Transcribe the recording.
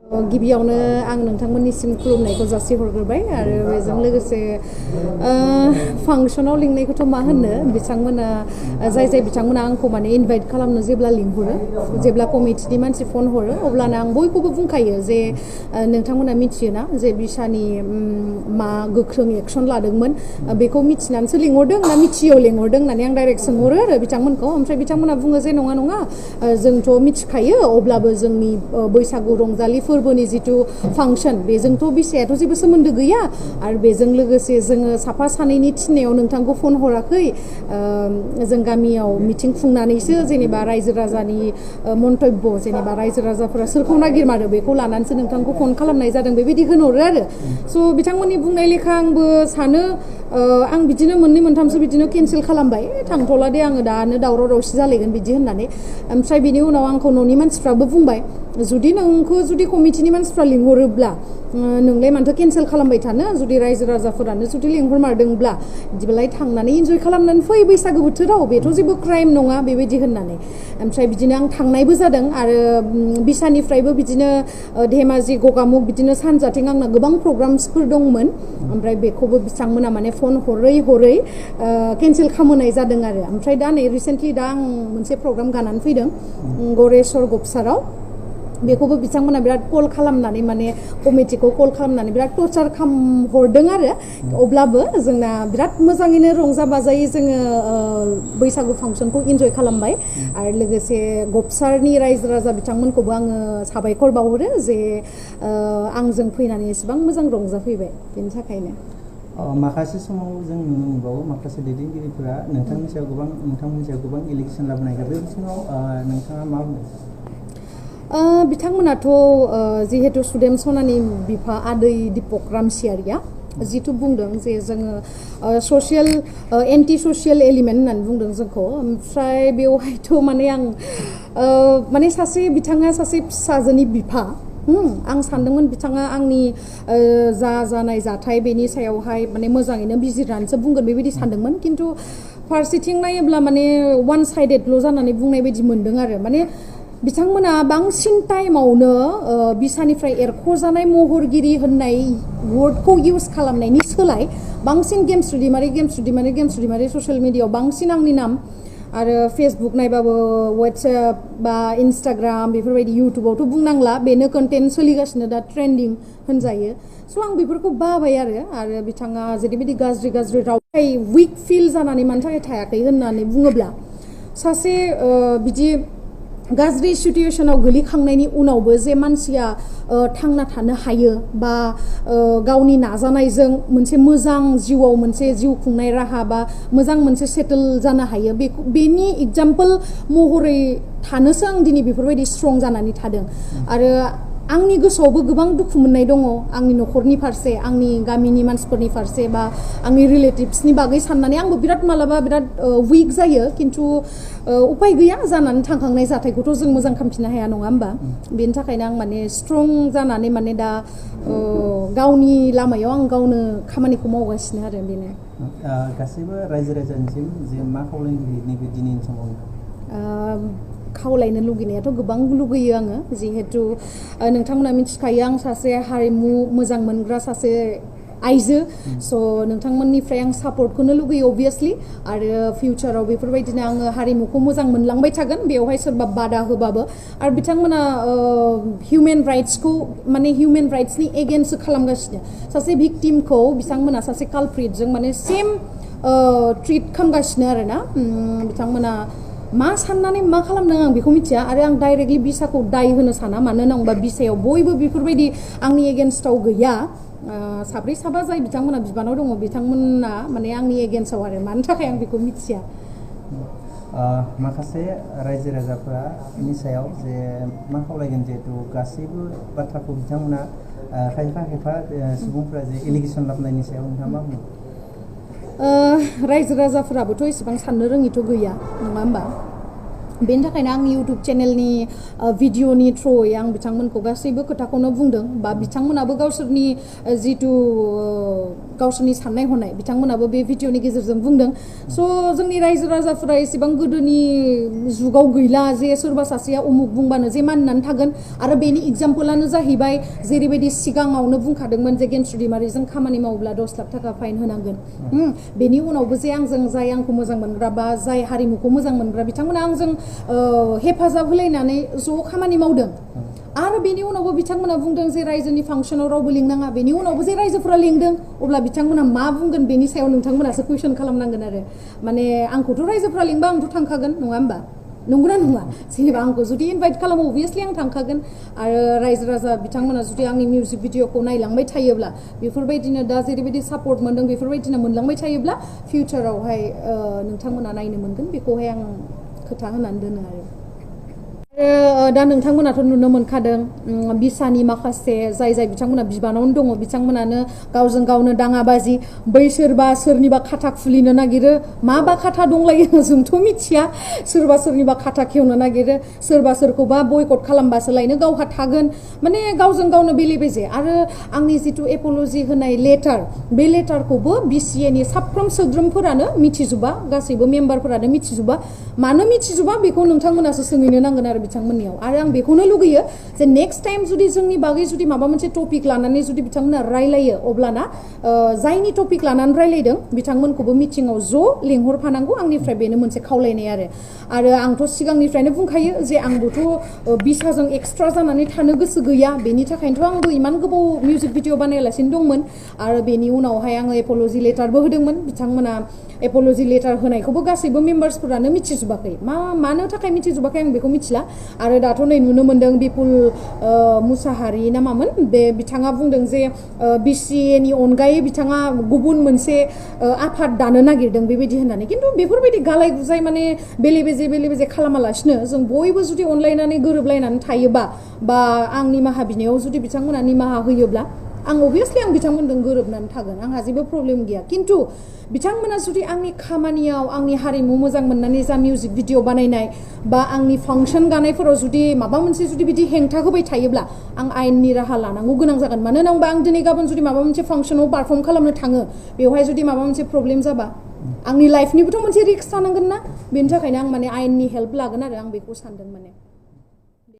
गिबियावनो आं नोंथांमोननिसिम खुलुमनायखौ जासिहरग्रोबाय आरो बेजों लोगोसे फांसनाव लिंनायखौथ' मा होननो बिथांमोना जाय बिथांमोना आंखौ माने इनभाइट खालामनो जेब्ला लिंहरो जेब्ला कमिटिनि मानसि फन हरो अब्लानो आं बयखौबो बुंखायो जे नोंथांमोना मिथियोना जे बिसानि मा गोख्रों एक्सन लादोंमोन बेखौ मिथिनानैसो लिंहरदों ना मिथियैयाव लिंहरदों होननानै आं डाइरेक्ट सोंहरो आरो बिथांमोनखौ ओमफ्राय बिथांमोना बुङो जे नङा जोंथ' मिथिखायो अब्लाबो जोंनि बैसागु रंजालि फोरबोनि जिथु फांसन बेजोंथ' बिसायाथ' जेबो सोमोन्दो गैया आरो बेजों लोगोसे जोङो साफा सानैनि थिननायाव नोंथांखौ फन हराखै जों गामियाव मिटिं खुंनानैसो जेनेबा रायजो राजानि मन्तब्य जेनेबा रायजो राजाफोरा सोरखौ नागिरमारो बेखौ लानानैसो नोंथांखौ फन खालामनाय जादों बेबायदि होनहरो आरो स' बिथांमोननि बुंनाय लेखा आंबो सानो आं बिदिनो मोननै मोनथामसो बिदिनो केन्सेल खालामबाय थांथ'ला दे आङो दानो दावराव दावसि जालायगोन बिदि होननानै ओमफ्राय बिनि उनाव आंखौ न'नि मानसिफ्राबो बुंबाय जुदि नोंखौ जुदि कमिटिनि मानसिफ्रा लिंहरोब्ला नोंलाय मानोथो केन्सेल खालामबाय थानो जुदि रायजो राजाफोरानो जुदि लिंहरमारदोंब्ला बिदिबालाय थांनानै इन्जय खालामनानै फै बैसागो बोथोराव बेथ' जेबो क्राइम नङा बेबायदि होननानै ओमफ्राय बिदिनो आं थांनायबो जादों आरो बिसानिफ्रायबो बिदिनो धेमाजि गगामुग बिदिनो सानजाथिं आंना गोबां प्रग्राम्सफोर दंमोन ओमफ्राय बेखौबो बिथांमोना माने फन हरै केन्सेल खालामहोनाय जादों आरो ओमफ्राय दा नै रिसेन्टलि दा आं मोनसे प्रग्राम गानानै फैदों गरेस्वर गपसाराव बेखौबो बिथांमोना बिराद कल खालामनानै माने कमिटिखौ कल खालामनानै बिराद टर्चार खालामहरदों आरो अब्लाबो जोंना बिराद मोजाङैनो रंजा बाजायै जोङो बैसागु फांसनखौ इन्जय खालामबाय आरो लोगोसे गपसारनि रायजो राजा बिथांमोनखौबो आङो साबायखर बावहरो जे आंजों फैनानै एसेबां मोजां रंजाफैबाय बेनि थाखायनो माखासे समाव जों नुनो मोनबावो माखासे दैदेनगिरिफोरा नोंथांमोननि सायाव गोबां इलेक्सन लाबोनाय बे बिथिङाव नोंथाङा मा बुङो बिथांमोनाथ' जिहेतु सुदेम सनानि बिफा आदै दिपक रामसियारिया जिथु बुंदों जे जोङो ससियेल एन्टि ससियेल एलिमेन्ट होननानै बुंदों जोंखौ ओमफ्राय बेवहायथ' माने आं माने बिथाङा सासे फिसाजोनि बिफा आं सानदोंमोन बिथाङा आंनि जानाय जाथाय बेनि सायावहाय माने मोजाङैनो बिजिरनानैसो बुंगोन बेबायदि सानदोंमोन खिन्थु फारसेथिं नायोब्ला माने वान साइडेडल' जानानै बुंनाय बायदि मोनदों आरो माने बिथांमोना बांसिन टाइमावनो बिसानिफ्राय एरख'जानाय महरगिरि होननाय वर्डखौ इउज खालामनायनि सोलाय बांसिन गेमस्रि दैमारि ससियेल मिडियाआव बांसिन आंनि नाम आरो फेसबुक नायबाबो वाट्सएप बा इन्स्टाग्राम बेफोरबायदि इउटुबावथ' बुंनांला बेनो कन्टेन्ट सोलिगासिनो दा ट्रेन्डिं होनजायो स' आं बेफोरखौ बाबाय आरो बिथाङा जेरैबायदि गाज्रि राव उइक फिल जानानै मानि थाखाय थायाखै होननानै बुङोब्ला सासे बिदि गाज्रि सिटुएशनाव गोलैखांनायनि उनावबो जे मानसिया थांना थानो हायो बा गावनि नाजानायजों मोनसे मोजां जिउआव मोनसे जिउ खुंनाय राहा बा मोजां मोनसे सेटल जानो हायो बेनि एग्जाम्पल महरै थानोसो आं दिनै बेफोरबायदि स्ट्रं जानानै थादों आरो आंनि गोसोआवबो गोबां दुखु मोननाय दङ आंनि न'खरनि फारसे आंनि गामिनि मानसिफोरनि फारसे बा आंनि रिलेटिभ्सनि बागै साननानै आंबो मालाबा बिराद उइक जायो खिन्थु उपाय गैया जानानै थांखांनाय जाथायखौथ' जों मोजां खालामफिननो हाया नङा होमबा बेनि थाखायनो आं माने स्ट्रं जानानै माने दा गावनि लामायाव आं गावनो खामानिखौ मावगासिनो आरो बेनो गासैबो रायजो राजानिसिम जे मा खावलायनो नैबे दिनैनि समाव खावलायनो लुगैनायाथ' गोबां लुगैयो आङो जिहेतु नोंथांमोना मिथिखायो आं सासे हारिमु मोजां मोनग्रा सासे आइजो स' नोंथांमोननिफ्राय आं सापर्टखौनो लुगैयो अबभियासलि आरो फिउचाराव बेफोरबायदिनो आङो हारिमुखौ मोजां मोनलांबाय थागोन बेवहाय सोरबा बादा होबाबो आरो बिथांमोना हिउमेन राइट्सनि एगेन्स्ट खालामगासिनो सासे भिक्टिमखौ बिथांमोना सासे कालप्रिटजों माने सेम ट्रिट खालामगासिनो आरोना बिथांमोना मा साननानै मा खालामदों आं बेखौ मिथिया आरो आं डाइरेक्टलि बिसाखौ दाय होनो साना मानो होनोबा बिसायाव बयबो बेफोरबायदि आंनि एगेन्स्टआव गैया साब्रै साबा जाय बिथांमोना बिबानाव दङ बिथांमोना माने आंनि एगेन्स्टआव आरो मानि थाखाय आं बेखौ मिथिया माखासे रायजो राजाफोरा बेनि सायाव जे मा खावलायगोन जिहेतु गासैबो बाथ्राखौ बिथांमोना खायफा सुबुंफोरा जे एलिगेसन लाबोनायनि सायाव नोंथाङा मा बुङो रायजो राजाफोराबोथ' एसेबां साननो रोङिथ' गैया नङा होमबा बेनि थाखायनो आं इउटुब चेनेलनि भिडिअनि थ्रुयै आं बिथांमोनखौ गासैबो खोथाखौनो बुंदों बा बिथांमोनाबो गावसोरनि जितु गावसोरनि साननाय हनाय बिथांमोनाबो बे भिडिअनि गेजेरजों बुंदों स' जोंनि रायजो राजाफोरा एसेबां गोदोनि जुगाव गैला जे सोरबा सासेया उमुक बुंबानो जे मानिनानै थागोन आरो बेनि एग्जाम्पलानो जाहैबाय जेरैबायदि सिगाङावनो बुंखादोंमोन जे गेमस्रि दैमारिजों खामानि मावोब्ला 10 लाख थाखा फाइन होनांगोन बेनि उनावबो जे आंजों जाय आंखौ मोजां मोनग्रा बा जाय हारिमुखौ मोजां मोनग्रा बिथांमोना आंजों हेफाजाब होलायनानै ज' खामानि मावदों आरो बेनि उनावबो बिथांमोना बुंदों जे रायजोनि फांसनाव रावबो लिंनाङा बेनि उनावबो जे रायजोफोरा लिंदों अब्ला बिथांमोना मा बुंगोन बेनि सायाव नोंथांमोनासो कुइसन खालामनांगोन आरो माने आंखौथ' रायजोफ्रा लिंबा आंथ' थांखागोन नङा होमबा नंगौना नङा जेनेबा आंखौ जुदि इनभाइट खालामो अभियासलि आं थांखागोन आरो रायजो राजा बिथांमोना जुदि आंनि मिउजिक भिडिअखौ नायलांबाय थायोब्ला बेफोरबायदिनो दा जेरैबायदि सापर्ट मोनदों बेफोरबायदिनो मोनलांबाय थायोब्ला फिउचारावहाय नोंथांमोना नायनो मोनगोन बेखौहाय आं खोथा होनानै दोनो आरो दा नोंथांमोनाथ' नुनो मोनखादों बिसानि माखासे जाय बिथांमोना बिबानावनो दङ बिथांमोनानो गावजों गावनो दाङाबाजि बै सोरबा सोरनिबा खाथा खुलिनो नागिरो माबा खाथा दंलायो जोंथ' मिथिया सोरबा सोरनिबा खाथा खेवनो नागिरो सोरबा सोरखौबा बयकट खालामबासो लायनो गावहा थागोन माने गावजों गावनो बेले बेजे आरो आंनि जितु एप'ल'जि होनाय लेटार बे लेटारखौबो बिसिएनि साफ्रोम सोद्रोमफोरानो मिथिजोबा गासैबो मेम्बारफोरानो मिथिजोबा मानो मिथिजोबा बेखौ नोंथांमोनासो सोंहैनो नांगोन आरो बिथांमोननियाव आरो आं बेखौनो लुगैयो जे नेक्स्ट टाइम जुदि जोंनि बागै जुदि माबा मोनसे टपिक लानानै जुदि बिथांमोना रायलायो अब्लाना जायनि टपिक लानानै रायलायदों बिथांमोनखौबो मिटिङाव ज' लिंहरफानांगौ आंनिफ्राय बेनो मोनसे खावलायनाय आरो आंथ' सिगांनिफ्रायनो बुंखायो जे आंबोथ' बिसाजों एक्सट्रा जानानै थानो गोसो गैया बेनि थाखायनोथ' आंबो इमान गोबाव मिउजिक भिडिअ बानायालासिनो दंमोन आरो बेनि उनावहाय आङो एप'ल'जि लेटारबो होदोंमोन बिथांमोना एप'ल'जि लेटार होनायखौबो गासैबो मेम्बार्सफोरानो मिथिजोबाखै मानो थाखाय मिथिजोबाखै आं बेखौ मिथिला आरो दाथ' नै नुनो मोनदों बिपुल मुसाहारि ना मामोन बे बिथाङा बुंदों जे बिसिएनि अनगायै बिथाङा गुबुन मोनसे आफाद दानो नागिरदों बेबायदि होननानै खिन्थु बेफोरबायदि गालाय गुजाय माने बेले बेजे खालामालासिनो जों बयबो जुदि अनलायनानै गोरोबलायनानै थायोबा बा आं निमाहा बिनायाव जुदि बिथांमोना निमाहा होयोब्ला आं अभियासलि आं बिथांमोनजों गोरोबनानै थागोन आंहा जेबो प्रब्लेम गैया खिन्थु बिथांमोना जुदि आंनि खामानियाव आंनि हारिमु मोजां मोननानै जा मिउजिक भिडिअ बानायनाय बा आंनि फांसन गानायफोराव जुदि माबा मोनसे जुदि बिदि हेंथा होबाय थायोब्ला आं आयेननि राहा लानांगौ गोनां जागोन मानोना होनबा आं दिनै गाबोन जुदि माबा मोनसे फांसनाव पारफर्म खालामनो थाङो बेवहाय जुदि माबा मोनसे प्रब्लेम जाबा आंनि लाइफनिबोथ' मोनसे रिस्क थानांगोन ना बेनि थाखायनो आं माने आयेननि हेल्प लागोन आरो आं बेखौ सानदों माने